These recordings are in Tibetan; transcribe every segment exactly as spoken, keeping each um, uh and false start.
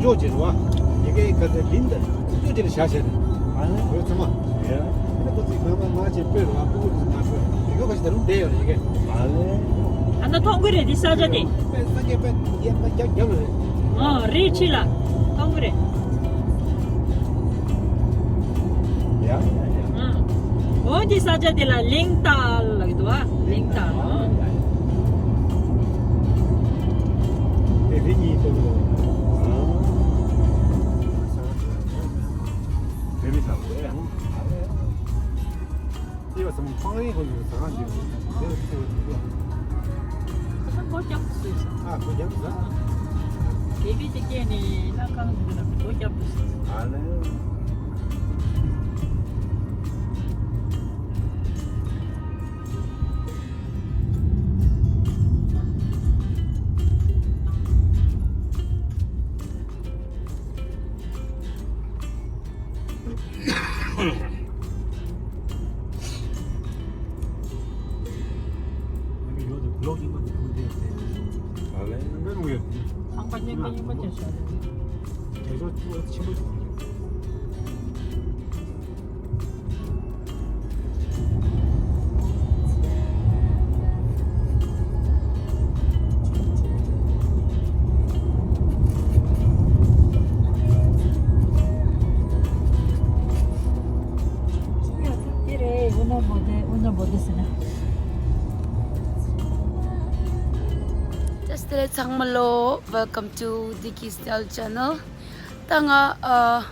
ཁོ་ཅེར་བ། ཡི་གེ་ག་ཚད་ལིན་ད་ཁོ་ཅེར་ལ་བྱ་བྱས་ཏེ། ཨ་ལེ། ཁོ་ཚང་མ། ཡ། ཁོ་ཚིག་མ་མ་མ་ཅེ་པེར་བ་ཕྲུ་གུ་ཚོ་མ་ཤོད་ཡི་གེ་ཁ་ཤས་ད་རུང་བསྡད་ཡོད་ཡི་གེ། ཨ་ལེ། ཨ་ན་མཐོང་གི་རེད་དེ་ས་ཆ་དེ། པེ་ས་ཀེ་པེ་ཡེ་པེ་རྒྱབ་རྒྱབ་ལ་རེད། ཨ་རེད་ཕྱི་ལ་མཐོང་གི་རེད། ཡ་ཡ་ཡ། ཨ་འོ་དེ་ས་ཆ་དེ་ལ་ལིང་ཏ་ལ་གི་འདུག་ཨ་ལིང་ཏ། ཨ་ཡ་ཡ། དེ་རི་གཉིས་པོ་ལོ། དེ་རི་ས་གོ་ཡ། དེ་བ་སམ་ཕང་རིང་གོ་ནི་ས་གང་ཞིག་དེ་ཚེ་བ་དུ་ལ། ཁོ་རྒྱབ་ཏུ་སོས་ས། ཨ་ཁོ་རྒྱབ་ས། དེ་བི་དེ་སྐྱེས་ནས་ལ་ཁང་དུ་ལ་ཁོ་རྒྱབ་ཏུ་སོས་ས། ཨ་ལེ། ཨ་ལེ། ཁང་པ་རྙིང་པ་རྙིང་པ་བྱས་ཤག Just ཚང་མ་ལོ། Welcome to Dicky Style Channel. ད་ང་ཨ།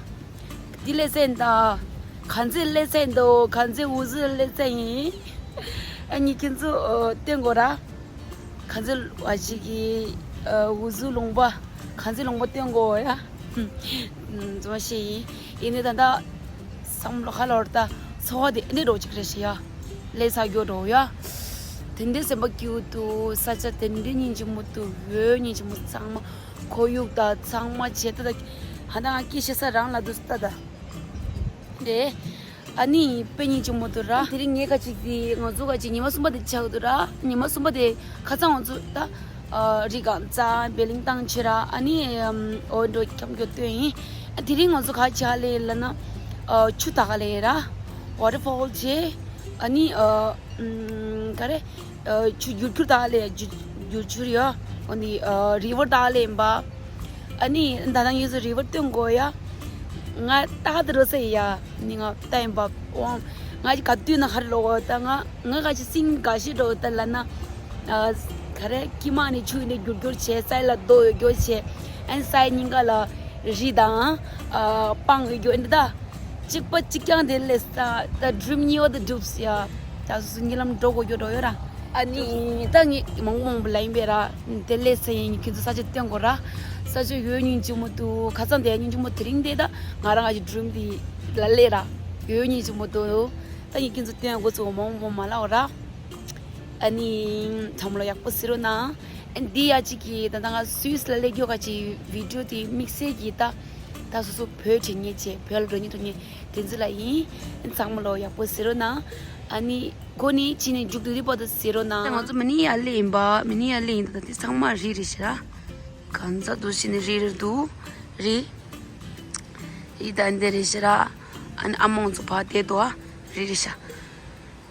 འདི་ལེ་ཚན་དང་། གང་ཚེ་ལེ་ཚན་འདུག་གང་ཚེ་འུ་ཟུ་ལེ་ཚན་ཡིན། ཨ་ནི་ཁྱེད་ཚོ་ཨ། སྟོན་དགོས་ར། གང་ཚེ་བ་ཞིག་གི་ཨ། འུ་ཟུ་ལུང་པ། གང་ཚེ་ལུང་པ་སྟོན་དགོས་ཡ། ཙོ་ཤེས་ཡིན། ཡིན་ནི་ད་ད་བསམ་བློ་ཁ་ལོར་ད་འཚོ་བ་དེ་འདི་འགྲོ་གཅིག་རེད་ཤི་ཡ། ལས་ས་རྒྱོ་འགྲོ་ཡ། དེ་འདྲའི་སེམས་པ་སྐྱིད་འདུག་ས་ཆ་དེ་འདྲའི་སྙིང་རྗེ་མོ་འདུག་འོ་སྙིང་རྗེ་མོ་ཚང་མ། ཁོར་ཡུག་དང་ཚང་མ་བྱེད་ལྟ་ད། ཧ་ད་ང་སྐད་ཆ་ས་རང་ལ་འདུག་ལྟ་ད། རེད། ཨ་ནི་དཔེ་སྙིང་རྗེ་མོ་འདུག་ར། དེ་རིང་ངས་ཁ་ཅིག་དེ་ང་ཚོ་ཁ་ཅིག་ཉི་མ་གསུམ་པ་དེ་ཆགས་འདུག་ར། ཉི་མ་གསུམ་པ་དེ་ཁ་སང་ང་ཚོ་ད་རི་སྒང་རྩ་བེ་ལིང་བཏང་ཆེ་ར། ཨ་ནི་འོ་འགྲོ་འཁྱམ་འགྱོ་སྟོན་ཡིན། དེ་རིང་ང་ཚོ་ག་ཆ་ལེ་ལ་ན་ཆུ་དག་ལེ་ར། ཝ་ཊར་ཕོལ་ཆེ། ཨ་ནི་ག་རེ། ཆུ་རྒྱུག་ཁྱུར་དག་ལས་རྒྱུ་རྒྱུ་ཆུར་ཡོད། འོ་ནི་རི་ཝར་དག་ལས་ཡིན་པ། ཨ་ནི་ད་ལྟ་ངེད་ཚོ་རི་ཝར་སྟོན་དགོས་ཡ། ང་ཏག་ཏག་རོ་ས་ཡ། ནི་ང་ལྟ་ཡིན་པ། ཨོ། ང་ཅི་ག་དུས་ན་ཧར་ལོ་ད་ང་ང་ག་ཅི་སིང་ག་ཤི་འགྲོ་ད་ལ་ན། ག་རེ་ཀི་མ་ནི་ཆུ་ནི་རྒྱུར་རྒྱུར་བྱས་སའི་ལ་རྡོ་ཡོད་རྒྱུར་བྱས། ཨན་སའི་སྙིང་ག་ལ་རི་དང་། སྤང་ཡོད་རྒྱུ་ཨན་ད། གཅིག་པ་གཅིག་རྐྱང་དེ་ལས་ད་ད་ཌི་རིམ་གཉིས་པ་དེ་འགྲུབ་ཡ། ད་སོ་སོ་གཉིད་ལམ་འགྲོ་དགོས་རྒྱུ་འགྲོ་ཡོད་ར། ཨ་ནི་ད་ངས་མང་པོ་མང་པོ་ལ་ཡིན་པས་ར། དེ་ལས་ཚེ་ཡིན་ཁྱེད་ཚོ་ས་ཆ་སྟོན་དགོས་ར། ས་ཆ་ཡོད་སྙིང་རྗེ་མོ་འདུག་ཁ་སང་དེ་སྙིང་རྗེ་མོ་དེ་རིང་དེ་ད་ང་རང་ཨ་ཅི་ཌི་རིམ་དེ་ལ་ལས་ར། ཡོད་སྙིང་རྗེ་མོ་འདུག་ད་ངས་ཁྱེད་ཚོ་སྟོན་དགོས་ཚོ་མང་པོ་མ་ལབ་ར། ཨ་ནི་ཚང་མ་ལ་ཡག་པོ་ཟེར་རོ་ན། ཨ་ནི་འདི་ཡ་གཅིག་གིས་ད་ལྟ་ང་སུད་སི་ལ་སླེབས་རྒྱུ་ག་ཅིག་བི་ཌིའོ་དེ་དམིགས་བསལ་གྱིས་ད་ད་སོ་སོ་བོད་དྲན་ཉེ་ཆེ་བོད་ལ་འགྲོ་ཉེ་ཐུག་ཉེ་དེ་ཚོ་ལ་ཡིན། ཨ་ནི་ཚང་མ་ལ་ཡག་པོ་ཟེར་རོ་ན། ཨ་ནི་གོ་ནི་ཕྱི་ནས་མཇུག་ཏུ་དེ་བར་དུ་ཟེར་རོ་ན། ང་ཚོ་མི་ནི་ཡ་ལེ་ཡིན་པ་མི་ནི་ཡ་ལེ་ཡིན་ད་དེ་ཚང་མ་རི་རེད་ཤི་ར། གང་ཚ་དུ་ཕྱི་ནས་རི་རེད་འདུག་རི། རི་ད་འདི་རེད་ཤི་ར། ཨ་ནི་ཨ་མ་ང་ཚོ་ཕ་དེ་དོ་ཨ་རི་རེད་ཤ།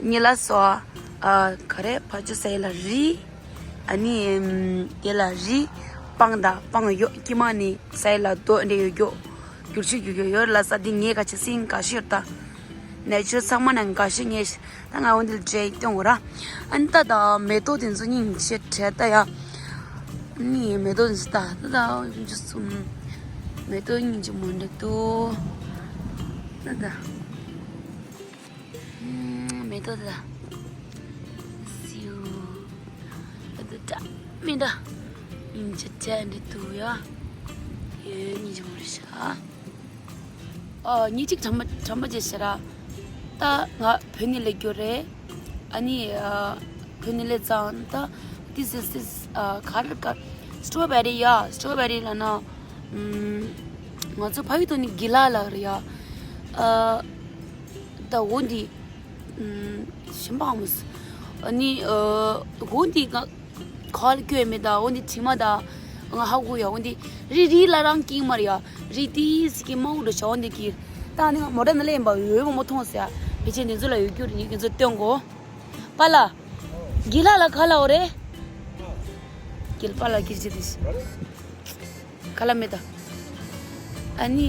ཉི་ལ་སོ། ཨ་ག་རེ་ཕ་ཆུ་སའི་ལ་རི། ཨ་ནི་དེ་ལ་རི། སྤང་དང་སྤང་ཡོད་ཀྱི་མ་ནི་སའི་ལ་རྡོ་འདྲེ་ཡོད་རྒྱུ། རྒྱུག་ཆུ་རྒྱུག་ཡོད་ཡོད་ལ་ས་དེ་ངས་ག་ཆུ་སིང་ག་ཤི་ཡོད་ད། ནེ་ཆུ་ཚང་མ་ནང་ག་ཤི་ངས་ད་ང་འོན་དེ་ལ་འདྲེ་སྟོན་གོ་ར། ཨ་ནི་ད་ད་མེ་ཏོག་དེ་ཚོ་སྙིང་རྗེ་བྲལ་ད་ཡ། ཨ་ནི་མེ་ཏོག་དེ་ཚོ་ད་ད་ད་འཇུ་སུམ། མེ་ཏོག་སྙིང་རྗེ་མོ་འདྲ་འདུག་ད་ད། མེ་ཏོག་ལ་སིའུ་ཨ་ཏི་ཏྲ་མི་འདྲ་ཡིན་ཅི་ཅི་འདྲ་འདུག་ཡ། ཡོད་ཉིན་ཅི་མོ་རེད་ཤག་ཨ་ཉི་གཅིག་གྲམ་པ་གྲམ་པ་བྱས་ཤ་ར། ད་ང་བོད་ནས་སླེབས་རྒྱུ་རེད། ཨ་ནི་ཨ་བོད་ནས་སླེབས་ཙང་ད་this is this ཨ་ག་རེ་ག་སི་ཊོ་བེ་རི་ཡ། སི་ཊོ་བེ་རི་ལབ་ན་ཨམ་ང་ཚོ་ཕ་ཡུལ་ཐོག་ནས་གི་ལ་ལབ་རེད་ཡ། ཨ། ད་འོ་འདི། ཨམ། ཞིམ་པ་མོ་ཟེར། ཨ་ནི། ཨ། འོ་འདི་ང་། ཁ་ལ་སྐྱོན་མེད་ད་འོ་འདི་དྲི་མ་ད། ང་ཧ་གོ་ཡ། འོ་འདི་རི་རི་ལ་རང་ཀིང་མར་ཡ། རི་ཏི་སི་ཀི་མ་འུ་འགྲོ་ཤ། འོ་འདི་ཀི་ད་ནི་ང་མོ་ཊ་ནང་ལ་ཡིན་པ་འོས་མོ་མོ་མཐོང་ཟེར་ཡ། ཕལ་ཆེར་འདི་ཚོ་ལ་ཡོད་རྒྱུ་རེད། ངས་ཁྱེད་ཚོ་སྟོན་གོ། པཱ་ལགས། དགེ་ལགས་ལ་ག་ལ་འོ་རེད། དགེ་པཱ་ལགས་དགེ་ཅི་དེ་ཤི། ག་ལ་མེད་ད། ཨ་ནི།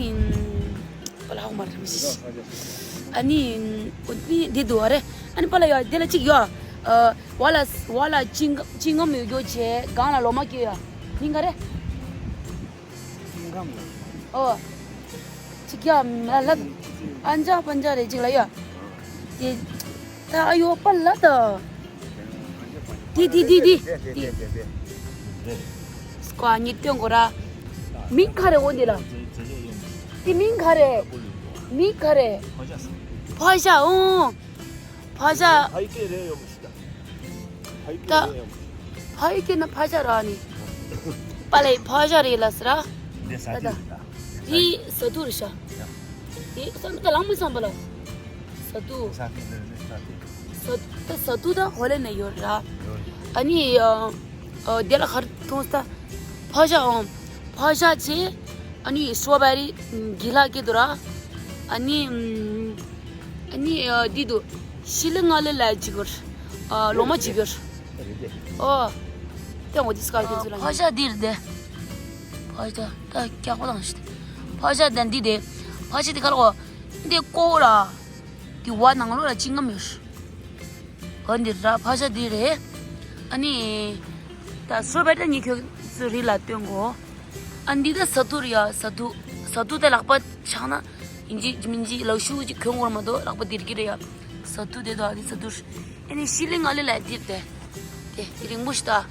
པཱ་ལགས་ཧོ་མ་རེད་མི་ཤི། ཨ་ནི། འོ་ནི་འདི་འདུག་ཨ་རེད། ཨ་ནི་པཱ་ལགས་ཡ་འདི་ལ་གཅིག་ཡོད། ཨ། བ་ལ་བ་ལ་ཅིང་ཅིང་ངམ་ཡོད་རྒྱུ་བྱས་སྒང་ལ་ལོ་མ་སྐྱེ་ཡ། མིང་ག་རེད། ཨོ། ཅིག་ཡ་མ་ལ། ཨན་ཇ་པན་ཇ་རེ་ཅིག་ལ་ཡ། དེ། ད་ཨ་ཡོ་པ་ལ་ད། དེ་དེ་དེ་དེ། དེ། སྐོ་ཨ་ནི་སྟོན་གོ་ར། མིང་ག་རེ་འོ་འདི་ལ། དེ་མིང་ག་རེ། མིང་ག་རེ། ཕ་ཤ་འོང་། ཕ་ཤ། ཕ་ཡི་སྐད་རེད་ཡོང་མི་སྲིད་ད། ཕ་ཡི་ད། སྐད་རེད་ཡོང་མི་སྲིད། ཕ་ཡི་སྐད་ན་ཕ་ཤ་ར་ནི། པ་ལེ་ཕ་ཤ་རེད་ལ་སི་ར། འདི་ས་ད་ད། ཐིག་རེད་ད། འདི་ས་ཐིག་རེད་ད། འདི་ས་ཐིག་ད་ལང་མི་སམ་པ་ལ། ས་ཐུག་ས་ཐིག་འདི་རེད་ས་ཐིག་ས་ད་ས་ཐུག་ད་ཧོ་ལེ་ནས་ཡོད་ར། ཡོད་རེད། ཨ་ནི། ཨ། དེ་ལ་ཁར་མཐོང་ས། ཕ་ཤ་འོང་། ཕ་ཤ་ཆེ། ཨ་ནི་སོ་བ་རི་གི་ལ་ཀེ་དུ་ར། ཨ་ནི། ཨ་ནི་འདི་དུ་ཤི་ལི་ང་ལི་ལ་ཅི་གོར། ལོ་མ་ཅི་གོར། རེད་དེ། ཨོ། དེ་འོ་དི་སྐར་ཀེ་ཚུ་ལ། ཕ་ཤ་འདི་རེད་དེ། ཕ་ཤ་ད་སྐྱག་པ་དང་ཤི། ཕ་ཤ་དང་འདི་དེ། ཕ་ཤ་དེ་ཁ་ལ་གོ། འདི་ཀོ་ར། དེ་བ་ནང་ལོ་ལ་ཅི་ངམ་ཡོད། འོ་འདི་ར་ཕ་ཤ་འདི་རེད། ཨ་ནི། ད་སོ་བ་ད་ཉི་ཁྱོད་ཚོ་རི་ལ་སྟོན་གོ། ཨ་འདི་ད་ས་ཐུག་རེད་ཡ། ས་ཐུག་ས་ཐུག་ད་ལག་པ་ཆག་ན། ཡིན་གཅིག་མིན་གཅིག་ལག་ཤུ་གཅིག་གྱོན་དགོས་མ་གཏོགས་ལག་པ་འདིར་གི་རེད་ཡ། ས་ཐུག་དེ་དང་ཨ་ནི་ས་ཐུག་ཨ་ནི་ཤི་ལི་ང་ལི་ལ་འདིར་དེ། དེ་དེ་རིང་པོ་ཞིག་ད།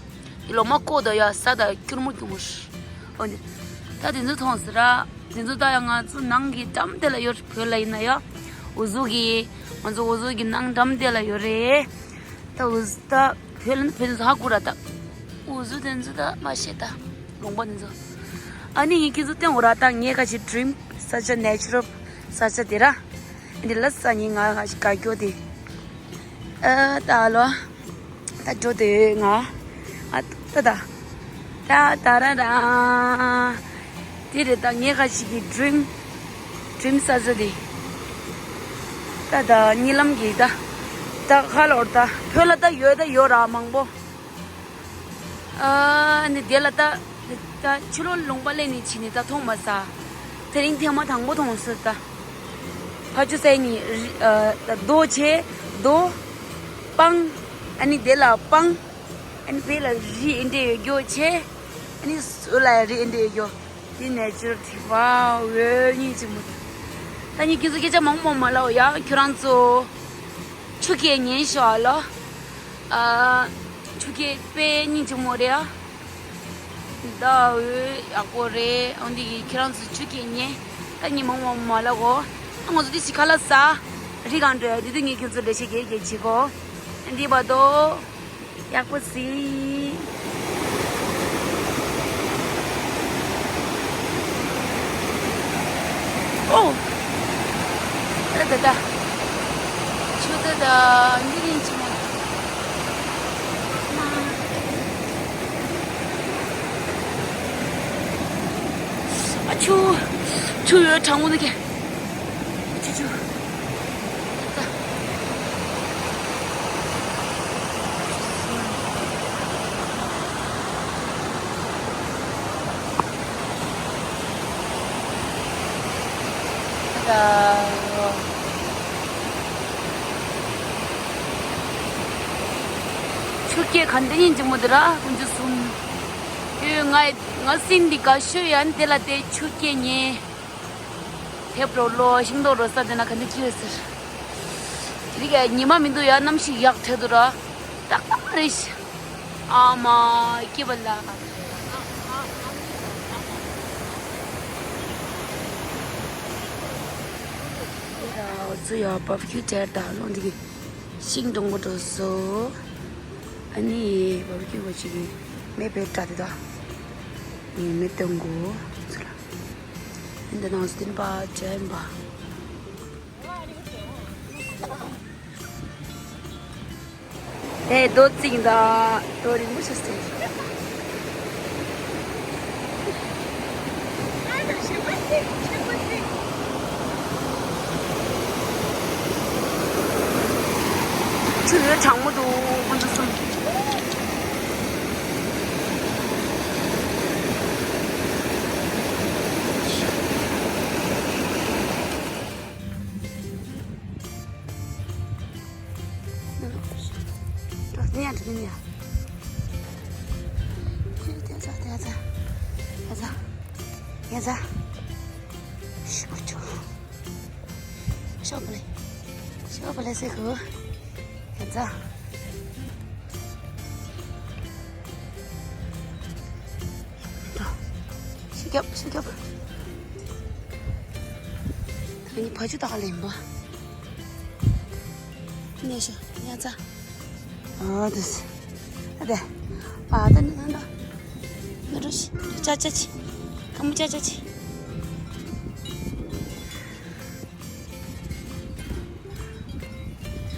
དེ་ལོ་མ་ཀོ་ད་ཡ་ས་ད་སྐྱུར་མོ་སྐྱུར་མོ་ཞིག་འོ་འདི། ད་དེ་ཚོ་མཐོང་ཟེར་ར། དེ་ཚོ་ད་ཡང་ང་ཚོ་ནང་གི་འགྲམ་དེ་ལ་ཡོད། བོད་ལ་ཡིན་ན་ཡང་། འུ་ཟུ་གི། ང་ཚོ་འུ་ཟུ་གི་ནང་འགྲམ་དེ་ལ་ཡོད་རེད། ད་འུ་ཟུ་ད་བོད་ལ་ནི་བོད་དེ་ཚོ་ཧ་གོ་ར་ད། འུ་ཟུ་དེ་ཚོ་ད་མ་ཤེས་ད། ལུང་པ་དེ་ཚོ། ཨ་ནི་ངས་ཁྱེད་ཚོ་སྟོན་འོ་ར། ད་ངས་ཁ་ཅིག་ཌི་རིམ་ས་ཆ་ནེ་ཅུ་རལ་ས་ཆ་དེ་ར། འདི་ལ་ས་ཉིན་ང་ཁ་ཅིག་ག་སྐྱོ་དེ། ཨ་ད་ལོ། ད་འགྲོ་དེ་ང་། ཨ་ད་ད། ད་ད་ར་ར། དེ་རེད་ད་ངས་ཁ་ཅིག་གི་ཌི་རིམ། ཌི་རིམ་ས་ཆ་དེ། ད་ད་གཉིད་ལམ་གྱི་ད། ད་ཁ་ལོར་ད་བོད་ལ་ད་ཡོད་ད་ཡོད་ར་མང་པོ། ཨ་ནི་དེ་ལ་ད། ད་ཕྱི་ལོགས་ལུང་པ་ལས་ནི་ཕྱིན་ནི་ད་མཐོང་མ་ས། དེ་རིང་ཐེངས་མ་དང་པོ་མཐོང་སོང་ད། ཕ་ཆུ་སའི་ནི་རི་ཨ་ད་རྡོ་ཆེ། རྡོ། སྤང་། ཨ་ནི་དེ་ལ་སྤང་། ཨ་ནི་བེ་ལ་རི་ཨིན་དྲེ་ཡོད་རྒྱོ་ཆེ། ཨ་ནི་སུ་ལ་རི་ཨིན་དྲེ་ཡོད་རྒྱོ། དེ་ནེ་ཅུ་རལ་དྲི་བ་འོད་སྙིང་རྗེ་མོ། ད་ནི་ཁྱེད་ཚོ་སྐད་ཆ་མང་མང་མ་ལབ་ཡ། ཁྱོད་རང་ཚོ་ཆུ་སྐྱེས་ཉེན་ཤོག་ཨ་ལོ། ཨ་ཆུ་སྐྱེས་དཔེ་སྙིང་རྗེ་མོ་རེད་ཨ། ད་འོད་ཡག་པོ་རེད། འོན་ཏེ་ཁྱེད་རང་ཚོ་ཆུ་སྐྱེས་ཉེན། ད་ནི་མང་མང་མ་ལབ་གོ། ཨ་ང་ཚོ་དེ་ཞིག་ཁ་ལག་ཟ། རི་སྒང་འགྲོ་ཡ་དེ་དུས་ངས་ཁྱེད་ཚོ་འགྲེལ་བཤད་རྒྱས་རྒྱས་བྱེད་གོ། འདི་བ་དོ། ཡག་པོ་ཟིན། ཨོ། ད་ད་ད། ཆུ་ད་ད་འདི་རིང་ཆུ་མོ། ཨ་ཆུ། ཆུ་ཡོད་གྲང་མོ་འདུག་གས། ཆུ་ཆུ། ད། ད། ཆུ་སྐྱེས་ག་འདི་ཉིན་གཅིག་མོ་དེ་ར་ཀུན་ཆུ་གསུམ། ཡོད་ང་ང་སྲིན་འདི་ག་ཤོད་ཡ་འདི་ལ་དེ་ཆུ་སྐྱེས་ཉེ། ཕེབས་འགྲོ་ལོ་ཤིང་ཏོག་རོ་ས་དེ་ན་ག་འདི་ཅི་ཡོད་ཟེར། དེ་རིགས་ཉི་མ་མི་འདུག་ཡ་གནམ་གཤིས་ཡག་འཕྲད་འདུག་ར། ཏག་ཏག་རེད་ཤི། ཨ་མ་སྐྱིད་པ་ལ། འོ་ཚོ་ཡ་བབ་ཁྱུ་དྲར་ད་ལོ་འདི་གི་ཤིང་སྡོང་པོ་འགྲོ་སོ། ཨ་ནི་བབ་ཁྱུ་བ་ཅིག་གི་མེ་བེ་ཏྲ་དེ་ད་ནི་མེ་སྟོན་གོ་ཚོ་ལ། འདི་ནང་སྟེན་པ་ཅན་པ། དེ་རྡོ་རྩིག་དང་རྡོ་རིང་པོ་ཞིག་སྟེ། གྲང་མོ་འདུག་ཁོང་ཚོ་གསུམ། ཤོག་བུ་ལེ། ཤོག་བུ་ལེ་ཟེར་གོ། ཡ་ཛ། ཤི་རྒྱབ་ཤི་རྒྱབ། ད་ནི་བ་ཅུ་ད་ག་ལེན་པ། ནས་ཤོ་ཡ་ཛ། ཨ་དུས། ཨ་དེ། ཨ་ད་ནི་ན་ན། ན་འགྲོ་ཤི། ཅ་ཅ་ཆི། ཁ་མོ་ཅ་ཅ་ཆི།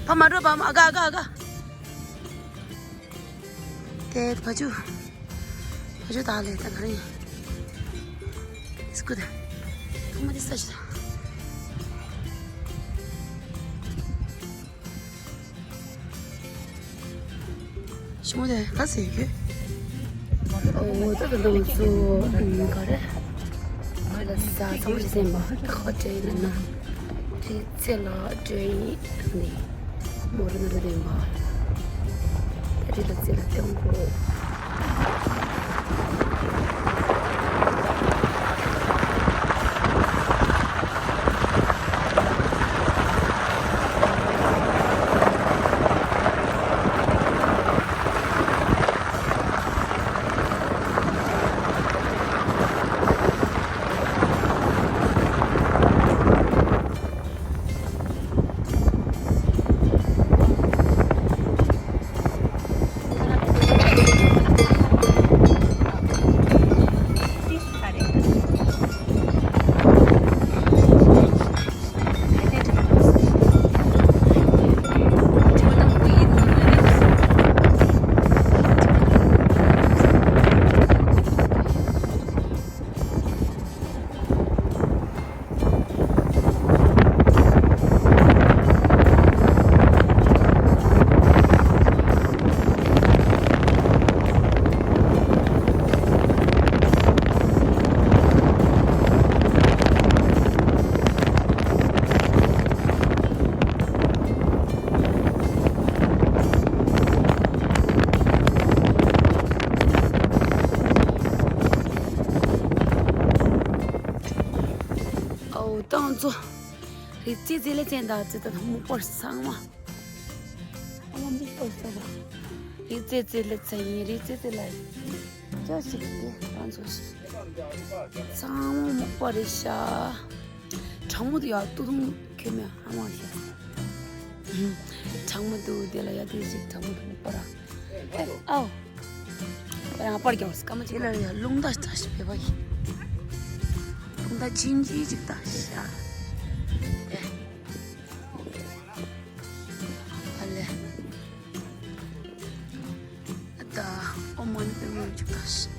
ཕ་མ་འགྲོ་ཕ་མ། ཨ་ག་ཨ་ག་ཨ་ག། དེ་བ་ཅུ། བ་ཅུ་དག་ལས་ད་ག་རེ་ཡིན། It's good. ཁ་མ་དེ་ས་ཞིག་ད། ཞི་མོ་དེ་ག་ཟེར་གི། འོ་ད་ད་ད་ཚོ་ག་རེ། ང་ལ་ཟ་ཚང་མ་ཞིག་ཟིན་པ་ད་ཁ་བྲལ་ཡིན་ན། རི་རྩེ་ལ་བྲོས་ཡིན་ནི། མོ་རུ་ནུ་རུ་ལྡན་པ། ད་རི་ལ་རྩེ་ལ་སྟོན་གོ། ཨོ་ཏང་ཙོ། རི་རྩེ་རྩེ་ལེ་ཚན་དང་རྩེ་ད་མུག་པར་ཚང་མ། ཨ་མ་མུག་པར་ཚང་མ། རི་རྩེ་རྩེ་ལེ་ཚན་ཡིན། རི་རྩེ་རྩེ་ལ་ཡིན། ཅོ་ཞིག་དེ་རང་ཚོ་ཞིག་ཚང་མ་མུག་པ་རེད་ཤག་གྲང་མོ་དུ་ཡག་ཏུ་ཐུང་ཁྱོད་མེད་ཨ་མ་ཤག་གྲང་མོ་དུ་དེ་ལ་ཡ་དེ་ཞིག་གྲང་མོ་དུ་མུག་པ་ར། ཨེ་ཨའོ། རང་པར་རྒྱག་སྐར་མ་གཅིག་ལ་ཡ་རླུང་རྟ་ལྟ་ཞིག་བེ་བ་ཡིན། རླུང་རྟ་ཆིན་ཆིན་ཅིག་ལྟ་ཤག་ཨ་ལེ། ད་ཨོ་མ་ནི་ཏེ་ངོ་ཅིག་ལྟ་ཤག་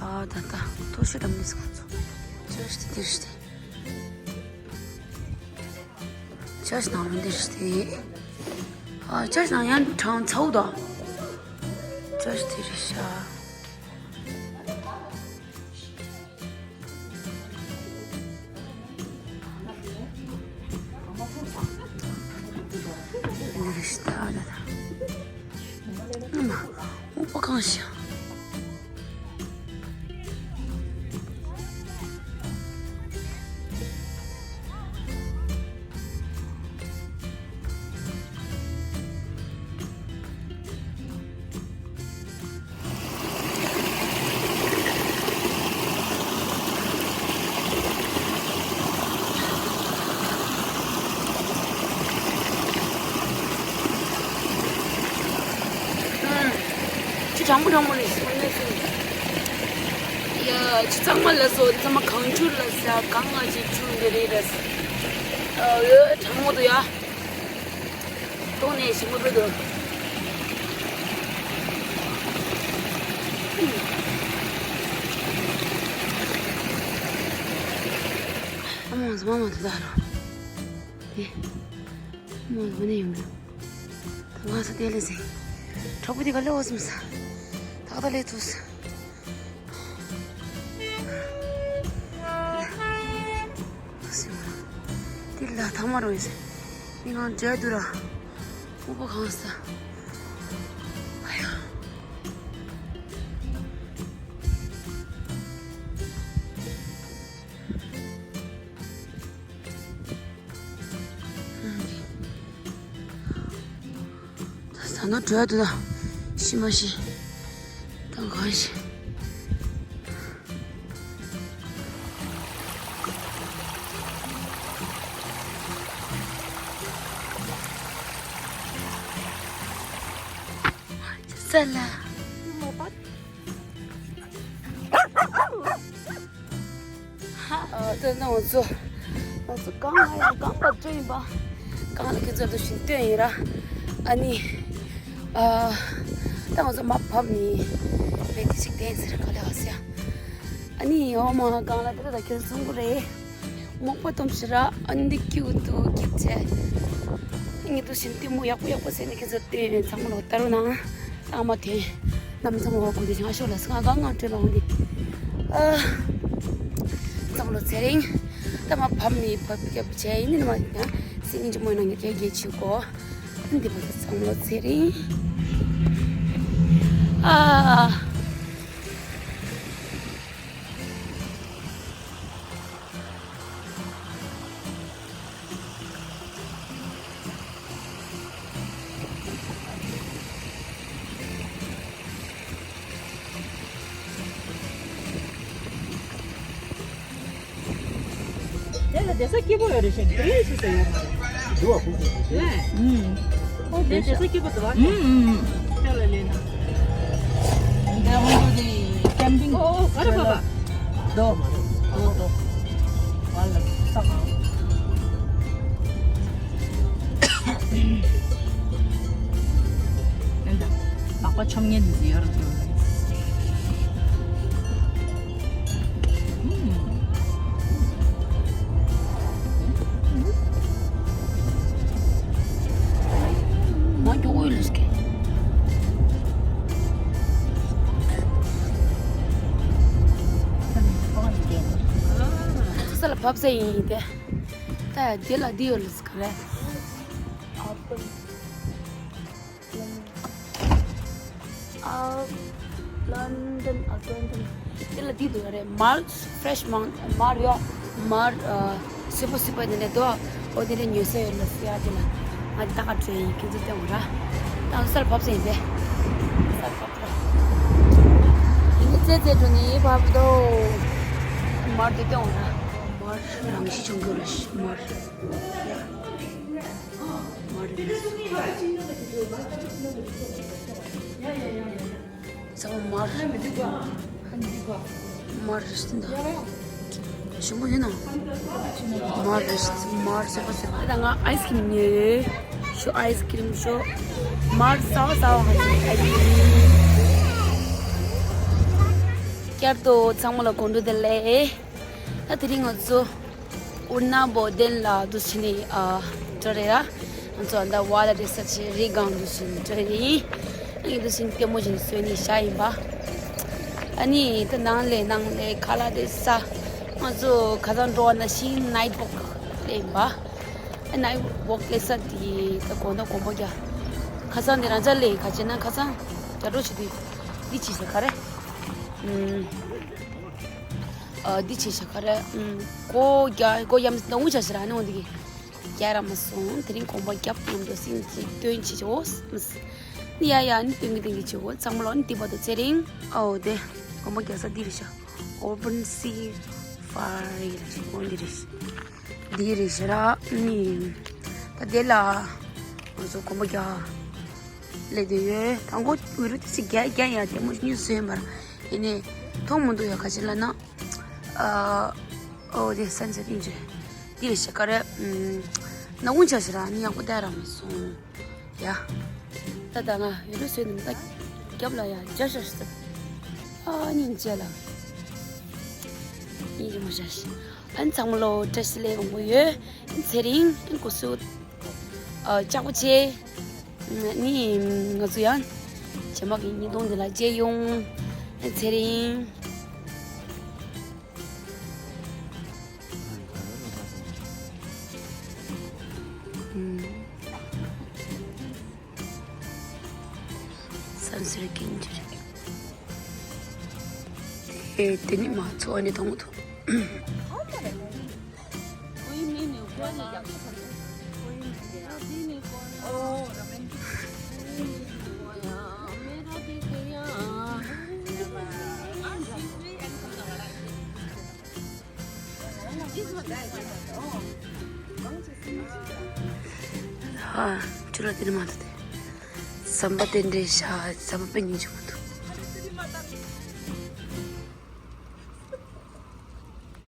ཨ་ད་ད་ཐོ་ཤི་དམ་ནི་སྐང་ཚོ། ཅོ་ཤི་ཏི་ཤི་ཏི། ཅོ་ཤི་ནང་འདི་ཤི་ཏི། ཨ་ཅོ་ཤི་ནང་ཡང་གྲང་ཚ་བོ་དང་། ཅོ་ཤི་ཏི་རི་ཤ། འདི་རི་ཤ་ད་ད་ད། ཨ་མ། ཨོ་པ་གང་ཤ། ཆུ་གྲང་མོ་གྲང་མོ་རེད་ཟེར་ནས་ཟེར། ཡ་ཆུ་གཙང་མ་ལ་སོ་ཚང་མ་གང་ཆུ་ལ་ཟ་གང་ང་ཅིག་ཆུ་འདི་རེད་རེད། ཨ་ཡོ་གྲང་མོ་འདུག་ཡ། གཏོང་ནས་ཞིམ་པོ་འདུག་དོ། མ་མ་དུ་ད་རོ། དེ། མ་མ་ནས་ཡོང་གི། ད་ང་ས་དེ་ལས་ཟིན། གྲོགས་པོ་དེ་ག་ལས་འོ་སམ་ས། ད་ག་ད་ལས་ཐུག་ས། ད་ལ་ཐང་མ་རོ་ཡིན་ཟེར། ནི་ང་འཇལ་དུ་ར། སྨུག་པ་གང་ས། ཨ་ཡ། ཟ་ནོ་བྲོས་འདུག་ད་ཤི་མ་ཤི། ད་གང་ཤི། ས་ལ། ཨ། ད་ནང་ང་ཚོ། ང་ཚོ་གང་ལ་ཡང་གང་པར་བྲོས་ཡིན་པ། གང་ལ་ཁྱེད་ཚོ་ལ་ཞིག་སྟོན་ཡིན་ར། ཨ་ནི། ཨ། ད་ང་ཚོ་མ་བབས་ནི། མེད་དེ་ཞིག་བསྟན་ཟེར་ག་ལེ་བ་སི་ཡ། ཨ་ནི་ཡོ་མ་གང་ལ་ད་ད་ཁྱེད་ཚོ་གསུང་གི་རེད། མོག་པ་སྟོམ་ཞིག་ར། ཨ་ནི་འདི་ཀྱུ་ཏུ་ཀྱུ་ཆེ། ངེད་དུ་ཞིག་ལྟད་མོ་ཡག་པོ་ཡག་པོ་ཟེར་ནས་ཁྱེད་ཚོ་སྟོན་ཚང་མ་ལོ་ལྟ་རོགས་གནང་། ཨ་མ་དེ། ནམ་ཚང་མ་བ་གོ་དེ་བྱང་ཤོག་ལ་སྔ་གང་ང་སྤྲོད་པ་འོང་དེ། ཨ། ཚང་མ་ལོ་ཚེ་རིང་། ད་མ་བབས་ནི་བབས་སྐྱབས་བྱས་ཡིན་ནི་མ་ཡིན་ན། སེ་ཉིན་གྱི་མོ་ཡིན་ན་ངས་རྒྱལ་རྒྱལ་ཆུ་གོ། ཨ་འདི་མ་ཚང་མ་ལོ་ཚེ་རིང་། ཨ། དེ་ལ་བསྡད་ས་སྐྱིད་པོ་ཡོད་རེད་ཤག་དེ་རིང་ཞིག་ས་ཡོད་མ་རེད། འདུག་བ་ཁུག་ཁུག་ཁུག་ལས། ཨུམ། ཨོ་དེ་བསྡད་ས་སྐྱིད་པོ་འདུག་བ། ཨུམ་ཨུམ། ཁྱོད་ལ་ལས་ན། འདི་ཧོང་ཀོང་གི་ཀེམ་པིང་། ཨོ་ཨོ་ག་རེ་བ་བ། དོ། དོ་དོ། ང་ལ་ས་གང་། ཨེ་འདྲ། ལག་པ་འཆོམ་ཉན་འདི་ཡོད་རེད་འདུག་མ་འགྱོ་འོས་ལས་ཀྱི། ས་ལ་བབས་ས་ཡིན་ཏེ། ད་འདི་ལ་འདི་ཡོད་ལས་ཀ་རེད། ཨ། ལོན་ཌོན། ཨ། ལོན་ཌོན། དེ་ལ་འདི་འདུག་རེད། མར་ཕྲེཤ་མང་། མར་ཡོད། མར། ཨ། སི་པོ་སི་པོ་དེ་འདྲ་འདུག་ཨོ་དེ་འདྲ་ཉོ་ས་ཡོད་ལ་སི་ཡ་དེ་ལ། ང་ད་ག་བྲོས་ཡིན། ཁྱེད་ཚོ་སྟོན་དགོས་ར། ད་སར་བབས་ས་ཡིན་པས། སར་བབས་ས། ཡིན་ནི་ཙེ་ཙེ་འགྲོ་ནི་བབས་འདུག་མར་དེ་སྟོན་དགོས་ར། མར་རང་ཤི་ཆུང་རྒྱུ་ར་ཤི་མར། ཡ། ཚང་མ་མར། མར་རེད་འདུག་ཞིམ་པོ་ཡིན་ནམ། མར་རེད། མར་ཟེར་པ་ཟེར་པ། ད་ང་ཨའི་སི་ཀྲིམ་ཉོས། ཤོག་ཨའི་སི་ཀྲིམ་ཤོག་མར་ཟ་བ་ཟ་བ་ཧ་ཅང་ཨའི་སི་ཀྲིམ། བསྐྱར་དུ་ཚང་མ་ལ་དགོང་དྲོ་བདེ་ལེགས། ད་དེ་རིང་ང་ཚོ། ཨུར་ན་བོ་དན་ལ་འདུག་སེ་ནི་ཨ་འགྲོ་རེད་ར། ང་ཚོ་ཨ་ད་ཝ་ལ་དེ་ས་ཆེ་རི་སྒང་འདུག་སེ་ནི་འགྲོ་རེད་ཡིན། ཨ་ནི་འདུག་སེ་ནི་ལྟད་མོ་བྱེད་ནི་སོན་ནི་ཤ་ཡིན་པ། ཨ་ནི་ད་ནང་ལས་ནང་ལས་ཁ་ལག་དེ་ཟ། ང་ཚོ་ཁ་སང་འགྲོ་བ་ན་ཤིང་ནའིཊ་ཝོག་ལས་ཡིན་པ། ཨ་ནའིཊ་ཝོག་ལས་ས་དེ་ད་དགོང་ད་དགོང་པོ་རྒྱ། ཁ་སང་དེ་རང་ཅག་ལས་ཁ་ཆེ་ན་ཁ་སང་རྒྱ་འགྲོ་བྱེད་དུས་འདི་ཅི་ཟེར་ག་རེ། ཨུམ། ཨ་འདི་བྱས་ཤག་ག་རེ། ཨུམ། སྒོ་རྒྱག་སྒོ་ཡམ་ཟིན་ད་འུ་ཆ་ཤི་ར་ནི་འོང་འདི་གི་རྒྱག་ར་མ་སོང་། དེ་རིང་གོམ་པ་རྒྱབ་མཉམ་དུ་སིན་ཅིག་སྟོན་ཅིག་བྱེད་འོ། ནི་ཡ་ཡ་ནི་སྟོན་གི་སྟོན་གི་བྱེད་འོ། ཚང་མ་ལོ་ནི་འདི་བར་དུ་ཚེ་རིང་། ཨོ་དེ་གོམ་པ་རྒྱག་ས་འདི་རེད་ཤག Open Sea Ferry ལ་ཞིག་འོ་འདི་རེད། འདི་རེད་ཤག་ར་ནི། ད་དེ་ལ་ང་ཚོ་གོམ་པ་རྒྱག་ལས་དེ་ཡོད། དང་པོ་འུ་རུ་དེ་ཚིག་རྒྱ་རྒྱ་ཡ་དེ་མོ་ཉུ་སོན་མར། ཡིན་ནས་མཐོང་མི་འདུག་ཡ། ཁ་ཆེ་ལ་ན། ཨ། ཨོ་དེ་སན་ཆ་ཏིང་ཅེ། དེ་རེད་ཤག་ག་རེ། ཨུམ། ན་འུན་ཆ་ཤི་ར་ནི་ཡག་པོ་བལྟ་ར་མ་སོང་། ཡ། ད་ད་ང་འུ་རུ་སོན་ནམ་ད་རྒྱབ་ལ་ཡ་རྒྱ་ཤ་ཤི་ས། ཨ་ཉིན་ཅེ་ལ། ཉིན་ཅེ་མ་ཤ་ཤི། ཨན་ཚང་མ་ལོ་བཀྲ་ཤིས་བདེ་ལེགས་ཡོང་གི་ཡོད། ཨན་ཚེ་རིང་ཨན་སྐུ་གཟུགས་ཨ་ལྕགས་པོ་བྱེད། ནི་ང་ཚོ་ཡང་རྗེས་མ་གི་ཉིས་སྟོང་འདི་ལ་མཇལ་ཡོང་། ཨན་ཚེ་རིང་། སན་སི་ཀྲིན་ཅིག་རེད། དེ་དེ་ནི་མ་ཚོ་ཨ་ནི་དང་ཐོག་ཧ། ཅི་ལ་དེ་ནི་མ་ཐུ་དེ། ཟམ་པ་དེ་འདྲའི་ཤ་ཟམ་པ་པེ་ཉིན་ཆུང་མ་ཐུ།